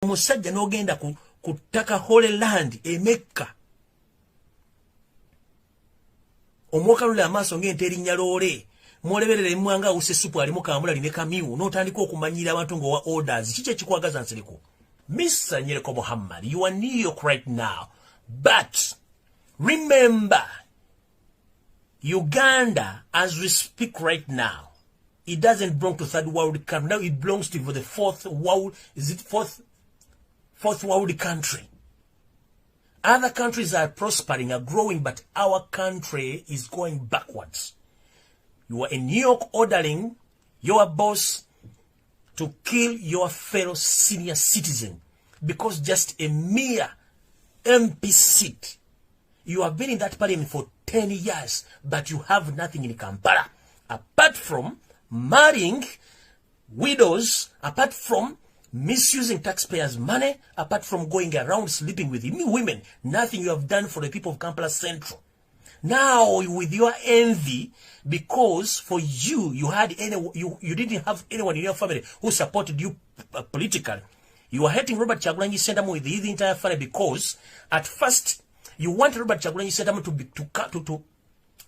Omusajja n'ogenda ku ttaka Holy Land e Mecca, omwokalula amaaso ng'ente erinnya loole, mwoleberera emwanga awuse supu alimu kamulali ne kamyu, n'otandika okumanyira abantu ng'owa orders. Kiki ekikwagaza Nsereko? Mr. Nyereko Muhammad, you are New York right now, but remember, Uganda, as we speak right now, it doesn't belong to third world country. Now it belongs to the fourth world. Is it fourth world country? Other countries are prospering, are growing, but our country is going backwards. You are in New York ordering your boss to kill your fellow senior citizen because just a mere MP seat. You have been in that parliament for 10 years, but you have nothing in Kampala apart from marrying widows, apart from misusing taxpayers' money, apart from going around sleeping with women. Nothing you have done for the people of Kampala Central. Now, with your envy, because for you, you had any, you didn't have anyone in your family who supported you politically. You are hating Robert Kyagulanyi Ssentamu with his entire family because at first you want Robert Kyagulanyi Ssentamu to be,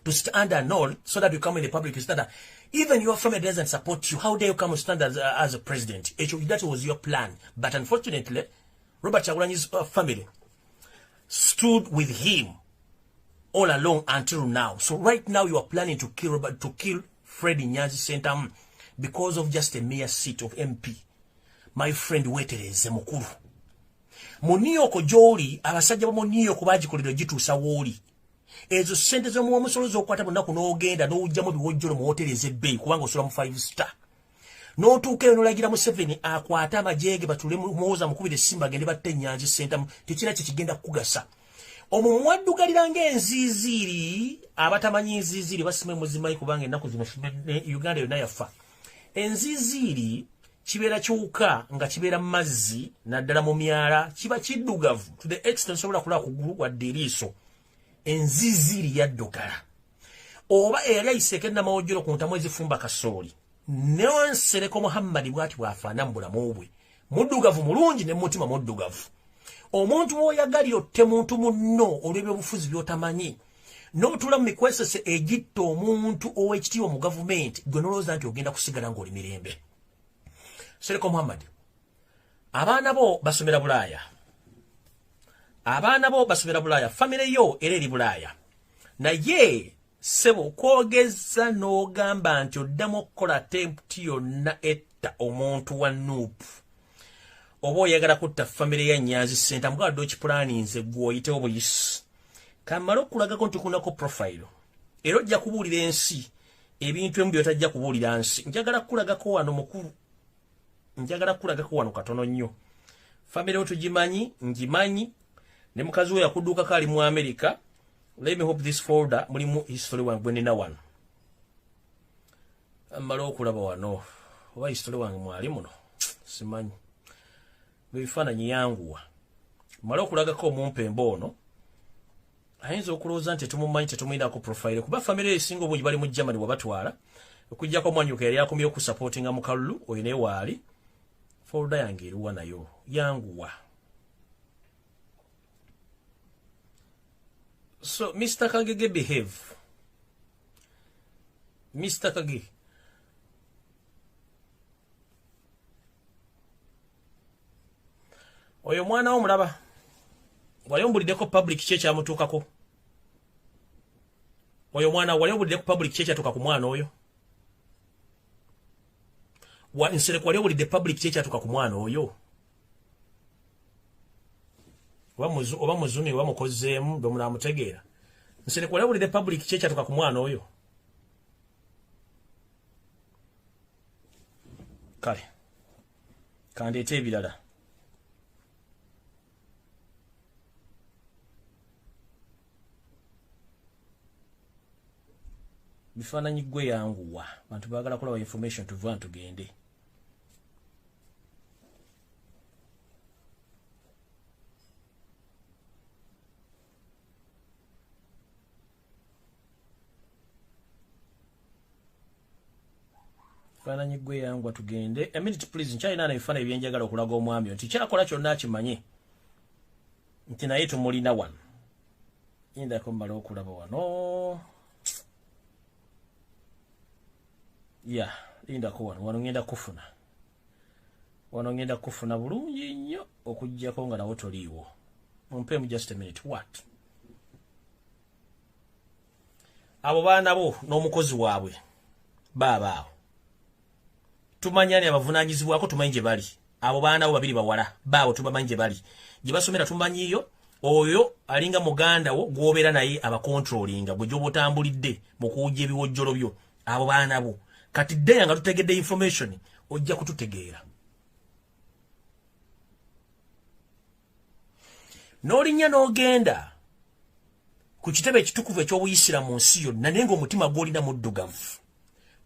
to stand alone so that you come in the public stand. Even your family doesn't support you. How dare you come and stand as a president? That was your plan. But unfortunately, Robert Kyagulanyi's family stood with him all along until now. So right now you are planning to kill Robert, to kill Fred Nyanzi Ssentamu because of just a mere seat of MP. My friend, wetereze mukulu. Mu New York gy'oli, abasajja bo mu New York bagikolera gituusa w'oli. Ezo ssente z'omuwa omusolo z'okwata bunaku n'ogenda n'owujjamu biwojjolo mu wooteeri ez'ebbeeyi kubanga osula mu five star. N'otuuka eyo n'olagira Museveni akwate amagye ge batule Muhoozi mukubire essimu bagende batte Nyanzi Ssentamu. Tekirina kye kigenda kukugasa. Omwo mwaddugalira ng'enziiziiri. Abatamanyi nziiziiri basime muzimanyi kubanga ennaku zino Uganda yonna yafa. Enziiziiri kibeera kiwuka nga kibeera mu mazzi, naddala mu myala, kiba kiddugavu to the extent sobola kulaba kugulu wadde eriiso. Enziiziiri yaddugala. Oba eyali ayiseeko ennamawojjolo ku ntamu ezifumba kasooli. Nonsereko Muhammad bw'ati bw'afaana mu bulamu bwe. Muddugavu mulungi ne mutima muddugavu. Omuntu w'oyagalira otte muntu munno olw'ebyobufuzi by'otamanyi, n'otuula mu mikwesese egitta omuntu ow'ekitiibwa mu gavumenti, gwe n'olowooza nti ogenda kusigala ng'oli mirembe. Nsereko Muhammad, abaana bo basomera Bulaaya. Abaana bo basomera Bulaaya, famire yo era eri Bulaaya. Naye ssebo kwogeza n'ogamba nti oddamu okukola attempt yonna etta omuntu wa NUP. Oba oyagala kutta famire ya Nyanzi Ssentamu gwadde okipulaninze gwe oyitewo buyisi. Kammale okulagako nti kunako profile. Era ojja kubuulira ensi ebintu ebimu by'otajja kubuulira nsi. Njagala kukulagako wano mukulu. Njagala kukulagako wano katono nnyo. Famire yo tugimanyi, ngimanyi, ne mukazi we yakuddukako ali mu America. Let me hope this folder mulimu history wange gwe nnina wano. Mmale okulaba wano. Oba history wange mwali muno? Simanyi. Ebifaananyi yanguwa. Mmale okulagako omumpembe ono. Ayinza okulowooza nti tetumumanyi, tetumuyinako profile. Kuba famire esinga obungi bali mu Germany wabatwala. Okuggyako omwanyuka yali akomye okusupportinga mu kalulu, oyo naye waali. Folder yange eriwa nayo. Yanguwa. So, Mr. Kagege, behave. Mr. Kagege. Oyo mwana wo mulaba. Wali ombuliddeko public ki ekyamutuukako? Oyo mwana wali ombuliddeko public ki ekyatuuka ku mwana oyo? Wa Nsereko wali obulidde public ki ekyatuuka ku mwana oyo? Oba muzuni oba mukozeemu bwe munaamutegeera. Nsereko wali obulidde public ki ekyatuuka ku mwana oyo? Kale. Kandeete ebirala. Bifaananyi gwe yanguwa. Bantu baagala kulaba information tuva tugende. Ebifaananyi gwe yangwa tugende. A minute please, nkyalina na ebifaananyi byenjagala okulaga omwami nti kyakola kyonna akimanye nti naye tumulina wano. Yindako mmale okulaba wano. Ya, lindako wano, wano ngenda kufuna. Wano ngenda kufuna bulungi nnyo okuggyako nga nawo toliiwo. Mumpeemu just a minute. What? Abo baana bo n'omukozi waabwe baaba awo. Tumanya ani abavunaanyizibwako, tumanyi gye bali. Abo baana bo babiri bawala baabo tubamanyi gye bali. Gye basomera tumanyiyo. Oyo alinga muganda wo gw'obeera naye abakontrolinga gwe gy'oba otambulidde mu kuwujja ebiwojjolo byo. Abo baana bo. Kati ddeya nga tutegedde information ojja kututegeera. N'olinnya n'ogenda ku kitebe ekitukuvu eky'obuyisira mu nsi yonna naye ng'omutima gw'olina muddugavu.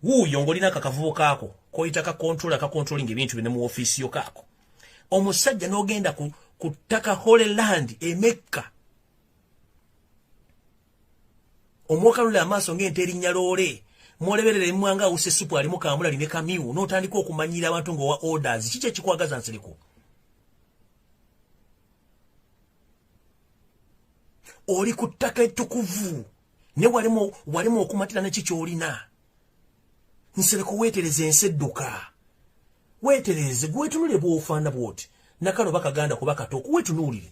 Wuuyo ng'olina akakavubo kaako k'oyita ka controller ka controlling ebintu bino mu ofiisi yo kaako. Omusajja n'ogenda ku ttaka Holy Land e Mecca. Omwokanula amaaso ng'ente erinnya loole. Mwoleberera emwanga awuse supu alimu kamulali ne kamyu n'otandika okumanyira abantu ng'owa orders. Kiki ekikwagaza Nsereko? Oli ku ttaka ettukuvu ne walimu okumatira ne ki ky'olina. Nsereko weetereze ensi edduka. Weetereze, gwetunulire bw'ofaana bw'oti. Nakano bakaganda kuba kato weetunuulire.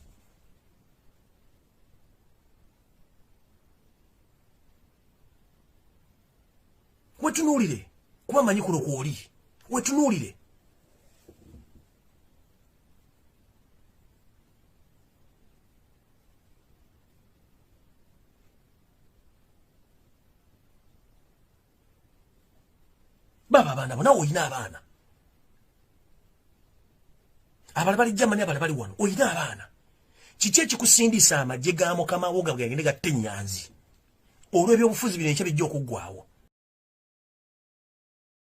Wetunuulire kuba manyi kuno kw'oli. Wetunuulire. Baba abaana bo nawe olina abaana. Abala bali Germany, abala bali wano. Olina abaana. Kiki ekikusindisa amagye ga mukama wo gagende gatte ennyanzi? Olw'ebyobufuzi bino enkya bijja okuggwaawo.